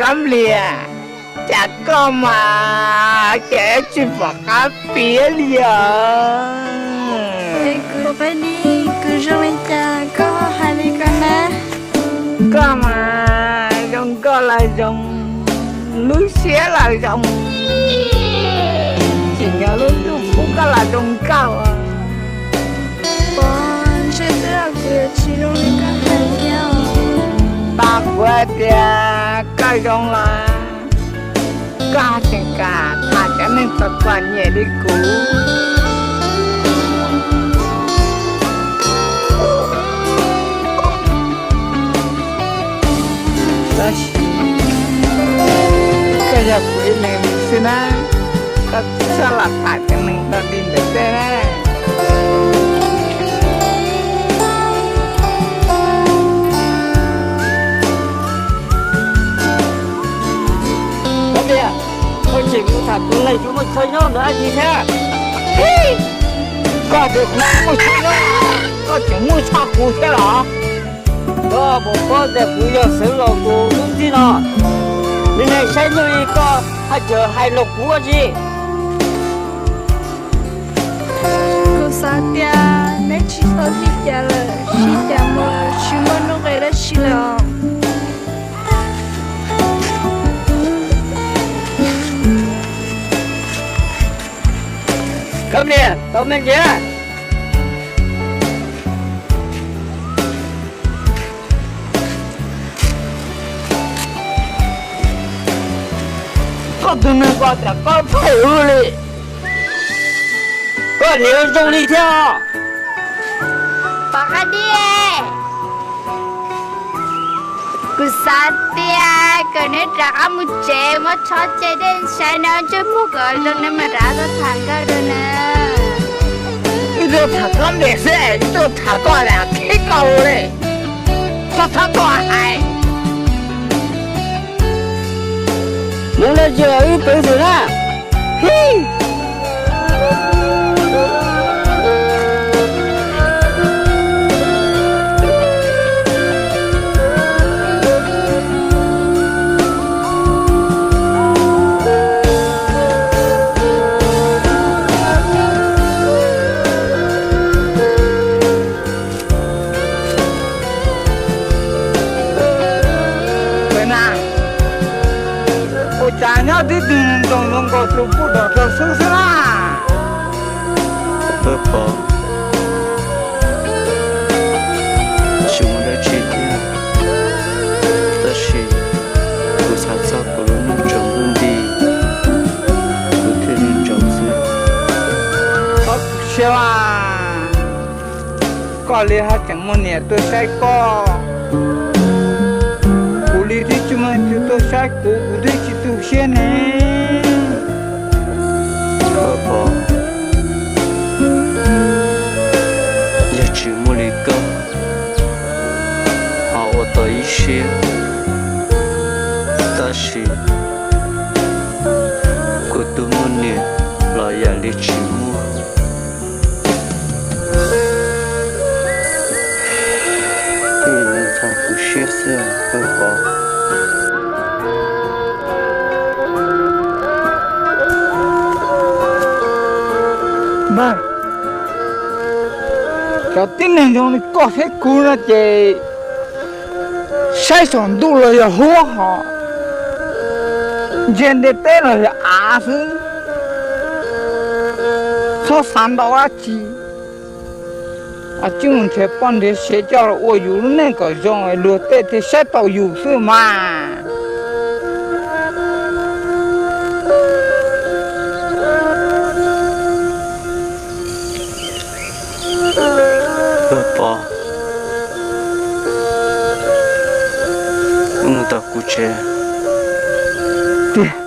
Kab Lias, cas koj mas cas tsis pom qab piav li os. Kwv, kwv zoo li cas koj hais li ko na? Koj mas zoo nkauj los zoo, lub siab los zoo, tsim nyog lub ntuj pub koj los zoo nkauj. Pov, ntshe twb yog kuv yuav tsis zoo li koj hais thiab. Tos kuv hais tias koj zoo los koj tseem kam tham cov neeg txom txom nyem li kuv. Tab sis koj yog kuv ib leeg xwb na, koj txhob los tham cov neeg tag li ntawm tej na. Koj tias koj tseem mus tham tus neeg tsis muaj chaw nyob ntawm dab tsi thiab? Koj tias kuv tsis muaj chaw nyob, koj tseem muaj tshaj kuv thiab los? Koj puas paub tias kuv yog Xeev Laus tus tub txib no? Niag neeg saib nyuj li koj haj tseem hais lus kuv ua si. Kuv xav tias neb tsis tau sib cav lawm, sib cav mus tsis muaj nuj nqis dab tsi lawm. Kab Lias, tau me ntsis. Koj tus neeg ko tias koj phem ua luaj li, koj niam zoo li thiab os. Pov Qab Diaj, kuv xav tias kom neb rov qab mus tsev muab tsho cai dej sai neb ntsej muag kom zoo neb mam rov tuaj tham nkauj rau na. Wb tuaj tham koj npe xwb, wb tuaj tham koj khib koj li. Koj txhob tuaj hais. Mus lawm, wb pw xwb na. Ua cas nyob tib tug ntsoos zoo nkaus tus pub dom rau xwb xwb na. Pov, tsis muaj dab tsi thiab, tab sis kuv xav txog kuv lub neej tsaus ntuj nti, kuv thiaj li ntsoov xwb. Koj tu siab, koj li ho tseem muaj niam tuaj saib koj. Kuv li twb tsis muaj tus tuaj saib kuv, kuv twb tsis tu siab ne. Pov, yog tsis muaj li koj ho ua tau ib siab, tab sis kuv twb muaj niam los yam li tsis muaj. Kuv siab xwb Pov. Cov tib neeg zoo li koj thiab kuv no ces saib saum ntuj los yog huab hos, ntsia ntiaj teb los yog av xwb. Txhob xav ntau dab tsi, tsis mus nrhiav poj nrhiav sev coj los ua yus lub neej kom zoo, luag tej thiaj saib tau yus xwb mas. Pov, mus tom kuv tsev tiag.